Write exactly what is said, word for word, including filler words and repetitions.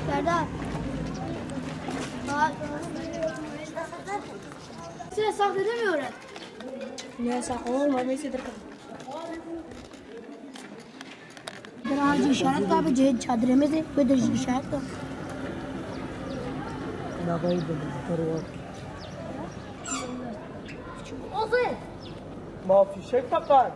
Serdar. Size sahte demiyorum. Ne sahte olma, neyse, dur. Dirham ji işaret ka bi cihê çadrê me zê, bi dir ji işaret ka. Navayî de teror. Ozê. Ma fîşek teqan.